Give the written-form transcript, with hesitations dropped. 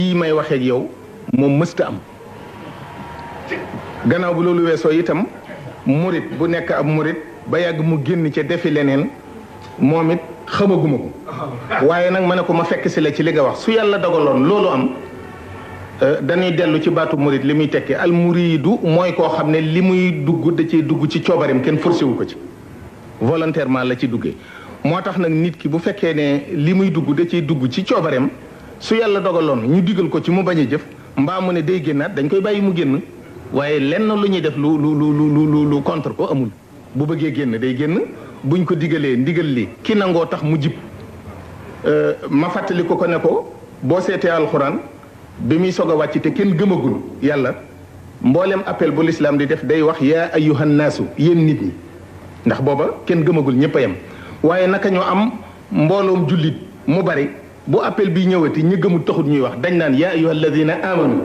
yi may waxee ak yow moom mësta am gannaaw bu loolu weesoo itam murit bu nekk ab murit ba yàgg mu génn ca defi leneen moom it xamaguma ko waaye nag ma ne ko ma fekk si la ci li nga wax su yàlla dogaloon loolu am dañuy dellu ci baatu murit li muy tekki al muridu mooy koo xam ne li muy dugg da ciy dugg ci coobareem kenn forcé wu ko ci volontairement la ci duggee moo tax nag nit ki bu fekkee ne li muy dugg da ciy dugg ci coobareem su yàlla dogaloon ñu digal ko ci mu bañ a jëf mbaa mu ne day génnaat dañ koy bàyyi mu génn waaye lenn lu ñuy def lu contre ko amul bu bëggee génn day génn buñ ko digalee ndigal li ki nangoo tax mu jib ma fàttali ko ne ko boo seetee alxuraan bi muy soog a wàcc te kenn gëmagul yàlla mboolem appel bu lislaam di def day wax yaa ayyuhan naasu yéen nit ñi ndax booba kenn gëmagul ñëpp a yem waaye naka ñoo am mbooloom jullit mu bari bu appel bi ñëwati ñi gëmul taxut ñuy wax dañ naan yaa ayyuhal ladina amanu